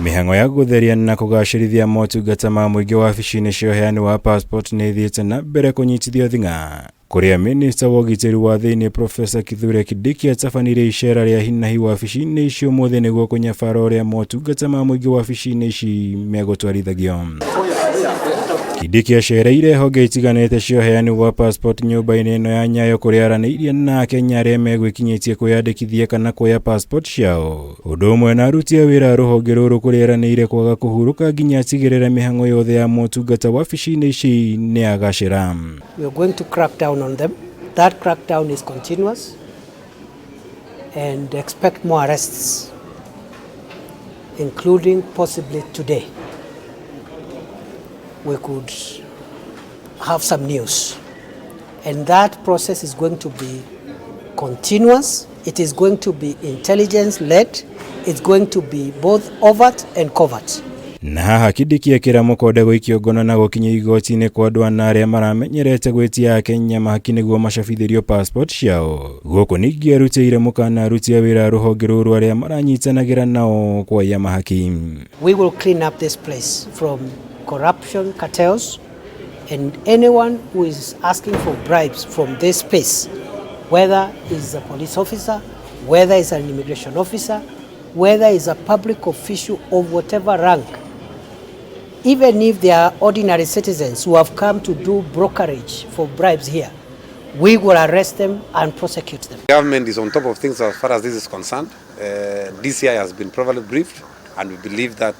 Mĩhang'o ya gũtheria na kũgacĩrithia motungata ma mũingĩ wabici-inĩ cia ũheani wa passport nĩ ĩthiĩte na mbere kũnyitithio thing'a kũrĩa minista wa ũgitĩri wa thĩinĩ Profesa Kithure Kindiki atabanirie icera rĩa hinahi wabici-inĩ icio ũmũthĩ nĩguo kũnyabara ũrĩa motungata ma mũingĩ wabici-inĩ ici megũtwarithagio. Kindiki acereire honge itiganĩte cia ũheani wa passport nyũmba-inĩ ĩno ya Nyayo kũrĩa aranĩirie na Akenya arĩa megwĩkinyĩtie kwĩyandĩkithia kana kuoya passport ciao. Ũndũ ũmwe na aruti a wĩra a rũhonge rũrũ kũrĩa eranĩire kwaga kũhurũka nginya atigĩrĩre mĩhang'o yothe ya motungata wabici-inĩ ici nĩ yagacĩra. We are going to crack down on them. That crackdown is continuous and expect more arrests, including possibly today. We could have some news. And that process is going to be continuous. It is going to be intelligence led. It's going to be both overt and covert. Na haha Kindiki ekĩra mũkonde gũikio ngono na gũkinya igoti-inĩ kwa andũ ana arĩa maramenyerete gwĩtia Akenya mahaki nĩguo macabithĩrio passport ciao. Gũkũ ningĩ arutĩire mũkana aruti a wĩra a rũhonge rũrũ arĩa maranyitanagĩra nao kwaiya mahaki. We will clean up this place from corruption cartels and anyone who is asking for bribes from this space, whether is a police officer, whether is an immigration officer, whether is a public official of whatever rank, even if they are ordinary citizens who have come to do brokerage for bribes here, we will arrest them and prosecute them. Government is on top of things as far as this is concerned. DCI has been properly briefed, and we believe that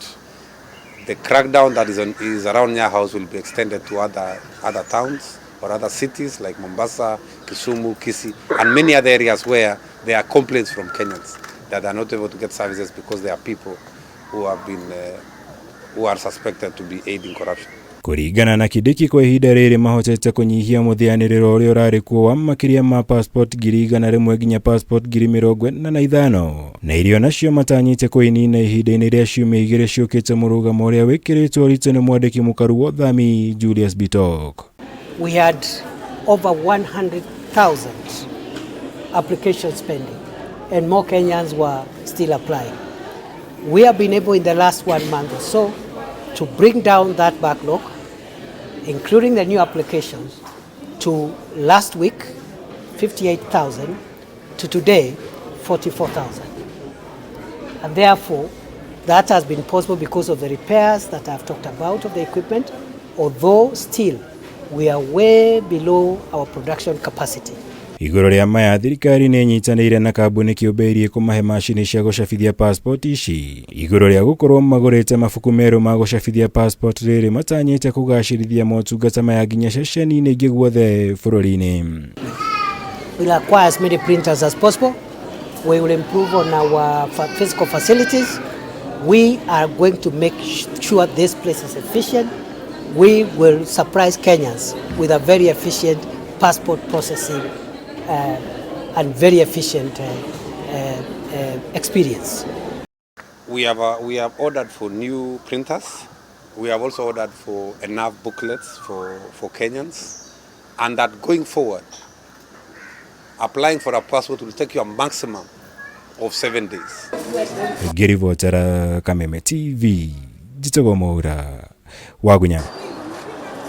the crackdown that is around Nyayo House will be extended to other towns or other cities like Mombasa, Kisumu, Kisii, and many other areas where there are complaints from Kenyans that they are not able to get services because there are people who are suspected to be aiding corruption. Kũringana na Kindiki, kwa ihinda rĩrĩ mahotete kũnyihia mũthĩanĩrĩro ũrĩa ũrarĩ kuo wa makĩria ma passport 100,000 nginya passport 45,000, na irio nacio matanyĩte kũinina ihinda-inĩ rĩa ciumia 2 ciũkĩte, mũrũgamo ũrĩa wĩkĩrĩtwo ũritũ nĩ mwandĩki mũkaru wa ũthami Julius Bitok. We had over 100,000 applications pending and more Kenyans were still applying. We have been able in the last one month or so to bring down that backlog, including the new applications, to last week 58,000 to today 44,000. And therefore, that has been possible because of the repairs that I've talked about of the equipment, although still we are way below our production capacity. Igũrũ rĩa maya, thirikari nĩ ĩnyitanĩire na kambuni kĩũmbe iria ĩkũmahe macini cia gũcabithia passport ici, igũrũ rĩa gũkorwo magũrĩte mabuku merũ ma gũcabithia passport, rĩrĩ matanyĩte kũgacĩrithia motungata maya nginya ceceni-inĩ ingĩ guothe bũrũri-inĩ. We'll acquire as many printers as possible. We will improve on our physical facilities. We are going to make sure this place is efficient. We will surprise Kenyans with a very efficient passport processing and very efficient experience. We have ordered for new printers. We have also ordered for enough booklets for Kenyans, and that going forward, applying for a passport will take you a maximum of 7 days. Ngĩribotera Kameme TV, njĩtagwo Mwaura Wagunya.